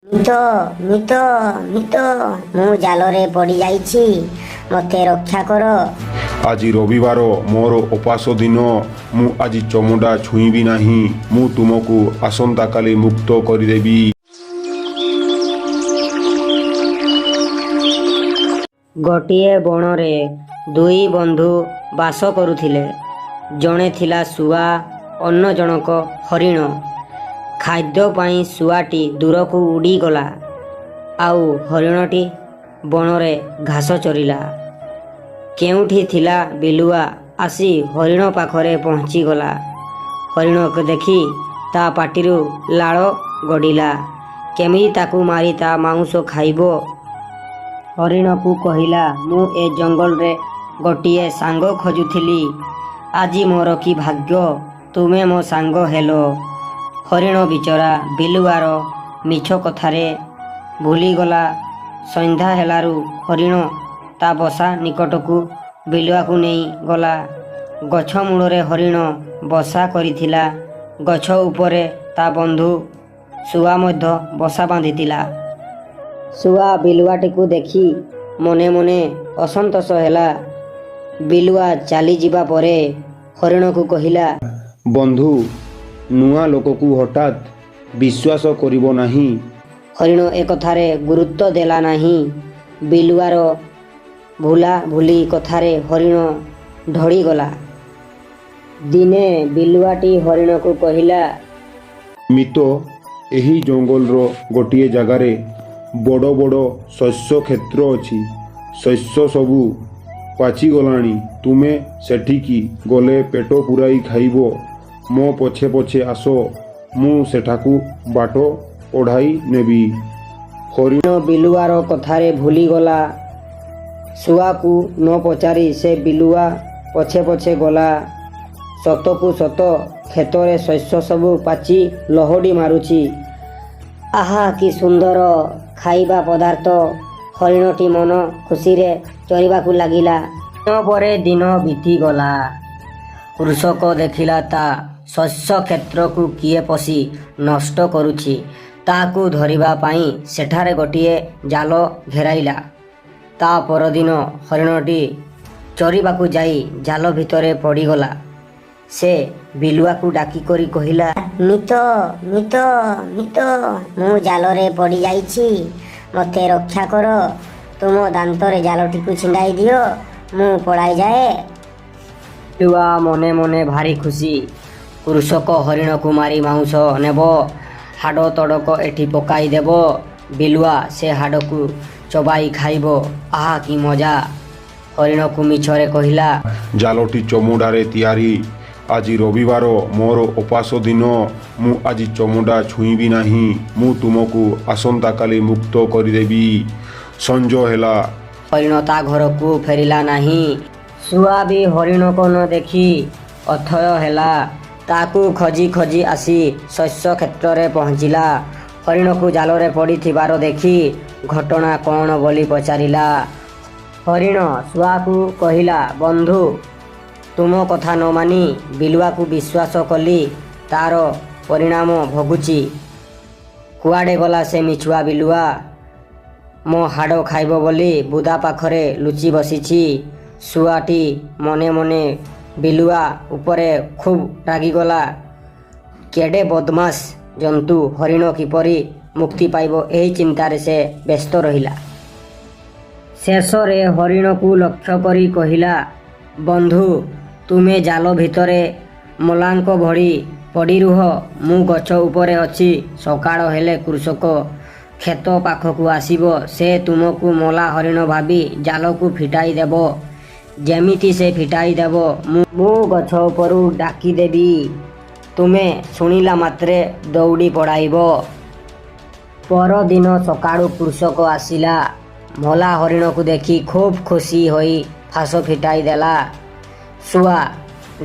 ମିତ, ମିତ, ମିତ, ମୁଁ ଜାଲରେ ପଡ଼ିଯାଇଛି, ମୋତେ ରକ୍ଷା କର। ଆଜି ରବିବାର, ମୋର ଓପାସ ଦିନ। ମୁଁ ଆଜି ଚମଡ଼ା ଛୁଇଁବି ନାହିଁ। ମୁଁ ତୁମକୁ ଆସନ୍ତାକାଲି ମୁକ୍ତ କରିଦେବି। ଗୋଟିଏ ବଣରେ ଦୁଇ ବନ୍ଧୁ ବାସ କରୁଥିଲେ। ଜଣେ ଥିଲା ଶୁଆ, ଅନ୍ୟ ଜଣକ ହରିଣ। ଖାଦ୍ୟ ପାଇଁ ଶୁଆଟି ଦୂରକୁ ଉଡ଼ିଗଲା, ଆଉ ହରିଣଟି ବଣରେ ଘାସ ଚରିଲା। କେଉଁଠି ଥିଲା ବିଲୁଆ ଆସି ହରିଣ ପାଖରେ ପହଞ୍ଚିଗଲା। ହରିଣକୁ ଦେଖି ତା ପାଟିରୁ ଲାଳ ଗଡ଼ିଲା। କେମିତି ତାକୁ ମାରି ତା ମାଉଁସ ଖାଇବ। ହରିଣକୁ କହିଲା, ମୁଁ ଏ ଜଙ୍ଗଲରେ ଗୋଟିଏ ସାଙ୍ଗ ଖୋଜୁଥିଲି। ଆଜି ମୋର କି ଭାଗ୍ୟ, ତୁମେ ମୋ ସାଙ୍ଗ ହେଲ। ହରିଣ ବିଚରା ବିଲୁଆର ମିଛ କଥାରେ ଭୁଲିଗଲା। ସନ୍ଧ୍ୟା ହେଲାରୁ ହରିଣ ତା ବସା ନିକଟକୁ ବିଲୁଆକୁ ନେଇ ଗଲା। ଗଛ ମୂଳରେ ହରିଣ ବସା କରିଥିଲା। ଗଛ ଉପରେ ତା ବନ୍ଧୁ ଶୁଆ ମଧ୍ୟ ବସା ବାନ୍ଧିଥିଲା। ଶୁଆ ବିଲୁଆଟିକୁ ଦେଖି ମନେ ମନେ ଅସନ୍ତୋଷ ହେଲା। ବିଲୁଆ ଚାଲିଯିବା ପରେ ହରିଣକୁ କହିଲା, ବନ୍ଧୁ, ନୂଆ ଲୋକକୁ ହଠାତ୍ ବିଶ୍ୱାସ କରିବ ନାହିଁ। ହରିଣ ଏ କଥାରେ ଗୁରୁତ୍ୱ ଦେଲା ନାହିଁ। ବିଲୁଆର ଭୁଲାଭୁଲି କଥାରେ ହରିଣ ଢଳିଗଲା। ଦିନେ ବିଲୁଆଟି ହରିଣକୁ କହିଲା, ମିତ, ଏହି ଜଙ୍ଗଲର ଗୋଟିଏ ଜାଗାରେ ବଡ଼ ବଡ଼ ଶସ୍ୟ କ୍ଷେତ୍ର ଅଛି। ଶସ୍ୟ ସବୁ ପାଚିଗଲାଣି। ତୁମେ ସେଠିକି ଗଲେ ପେଟ ପୂରାଇ ଖାଇବ। ମୋ ପଛେ ପଛେ ଆସ, ମୁଁ ସେଠାକୁ ବାଟ କଢ଼ାଇ ନେବି। ହରିଣ ବିଲୁଆର କଥାରେ ଭୁଲିଗଲା। ଶୁଆକୁ ନ ପଚାରି ସେ ବିଲୁଆ ପଛେ ପଛେ ଗଲା। ସତକୁ ସତ କ୍ଷେତରେ ଶସ୍ୟ ସବୁ ପାଚି ଲହଡ଼ି ମାରୁଛି। ଆହା, କି ସୁନ୍ଦର ଖାଇବା ପଦାର୍ଥ! ହରିଣଟି ମନ ଖୁସିରେ ଚରିବାକୁ ଲାଗିଲା। ଦିନ ପରେ ଦିନ ବିତିଗଲା। କୃଷକ ଦେଖିଲା ତା ଶସ୍ୟ କ୍ଷେତ୍ରକୁ କିଏ ପଶି ନଷ୍ଟ କରୁଛି। ତାକୁ ଧରିବା ପାଇଁ ସେଠାରେ ଗୋଟିଏ ଜାଲ ଘେରାଇଲା। ତା ପରଦିନ ହରିଣଟି ଚରିବାକୁ ଯାଇ ଜାଲ ଭିତରେ ପଡ଼ିଗଲା। ସେ ବିଲୁଆକୁ ଡାକିକରି କହିଲା, ମିତ, ମିତ, ମିତ, ମୁଁ ଜାଲରେ ପଡ଼ିଯାଇଛି, ମୋତେ ରକ୍ଷା କର। ତୁମ ଦାନ୍ତରେ ଜାଲଟିକୁ ଛିଣ୍ଡାଇ ଦିଅ, ମୁଁ ପଳାଇ ଯାଏ। ବିଲୁଆ ମନେ ମନେ ଭାରି ଖୁସି। କୃଷକ ହରିଣକୁ ମାରି ମାଉଁସ ନେବ, ହାଡ଼ ତଡ଼କ ଏଠି ପକାଇ ଦେବ। ବିଲୁଆ ସେ ହାଡ଼କୁ ଚୋବାଇ ଖାଇବ। ଆହା, କି ମଜା! ହରିଣକୁ ମିଛରେ କହିଲା, ଜାଲଟି ଚମଡ଼ାରେ ତିଆରି। ଆଜି ରବିବାର, ମୋର ଓପାସ ଦିନ। ମୁଁ ଆଜି ଚମଡ଼ା ଛୁଇଁବି ନାହିଁ। ମୁଁ ତୁମକୁ ଆସନ୍ତାକାଲି ମୁକ୍ତ କରିଦେବି। ସଞ୍ଜ ହେଲା। ହରିଣ ତା ଘରକୁ ଫେରିଲା ନାହିଁ। ଶୁଆ ବି ହରିଣକୁ ନ ଦେଖି ଅଥୟ ହେଲା। ତାକୁ ଖୋଜି ଖୋଜି ଆସି ଶସ୍ୟ କ୍ଷେତ୍ରରେ ପହଞ୍ଚିଲା। ହରିଣକୁ ଜାଲରେ ପଡ଼ିଥିବାର ଦେଖି ଘଟଣା କ'ଣ ବୋଲି ପଚାରିଲା। ହରିଣ ଶୁଆକୁ କହିଲା, ବନ୍ଧୁ, ତୁମ କଥା ନ ମାନି ବିଲୁଆକୁ ବିଶ୍ୱାସ କଲି, ତାର ପରିଣାମ ଭୋଗୁଛି। କୁଆଡ଼େ ଗଲା ସେ ମିଛୁଆ ବିଲୁଆ? ମୋ ହାଡ଼ ଖାଇବ ବୋଲି ବୁଦା ପାଖରେ ଲୁଚି ବସିଛି। ଶୁଆଟି ମନେ ମନେ ବିଲୁଆ ଉପରେ ଖୁବ୍ ରାଗିଗଲା। କେଡ଼େ ବଦମାସ ଜନ୍ତୁ! ହରିଣ କିପରି ମୁକ୍ତି ପାଇବ, ଏହି ଚିନ୍ତାରେ ସେ ବ୍ୟସ୍ତ ରହିଲା। ଶେଷରେ ହରିଣକୁ ଲକ୍ଷ୍ୟ କରି କହିଲା, ବନ୍ଧୁ, ତୁମେ ଜାଲ ଭିତରେ ମଲାଙ୍କ ଭଳି ପଡ଼ିରୁହ। ମୁଁ ଗଛ ଉପରେ ଅଛି। ସକାଳ ହେଲେ କୃଷକ କ୍ଷେତ ପାଖକୁ ଆସିବ। ସେ ତୁମକୁ ମଲା ହରିଣ ଭାବି ଜାଲକୁ ଫିଟାଇ ଦେବ। ଯେମିତି ସେ ଫିଟାଇ ଦେବ, ମୁଁ ଗଛ ଉପରୁ ଡାକିଦେବି। ତୁମେ ଶୁଣିଲା ମାତ୍ରେ ଦୌଡ଼ି ପଳାଇବ। ପରଦିନ ସକାଳୁ କୃଷକ ଆସିଲା। ମଲା ହରିଣକୁ ଦେଖି ଖୁବ୍ ଖୁସି ହୋଇ ଫାଶ ଫିଟାଇ ଦେଲା। ଶୁଆ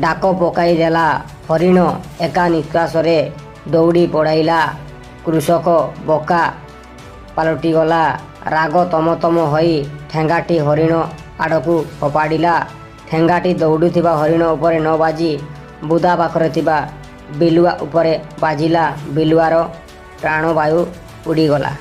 ଡାକ ପକାଇ ଦେଲା। ହରିଣ ଏକା ନିଶ୍ୱାସରେ ଦୌଡ଼ି ପଳାଇଲା। କୃଷକ ବୋକା ପାଲଟିଗଲା। ରାଗ ତମ ତମ ହୋଇ ଠେଙ୍ଗାଟି ହରିଣ ଆଡ଼କୁ ଫୋପାଡ଼ିଲା। ଠେଙ୍ଗାଟି ଦୌଡ଼ୁଥିବା ହରିଣ ଉପରେ ନ ବାଜି ବୁଦା ପାଖରେ ଥିବା ବିଲୁଆ ଉପରେ ବାଜିଲା। ବିଲୁଆର ପ୍ରାଣବାୟୁ ଉଡ଼ିଗଲା।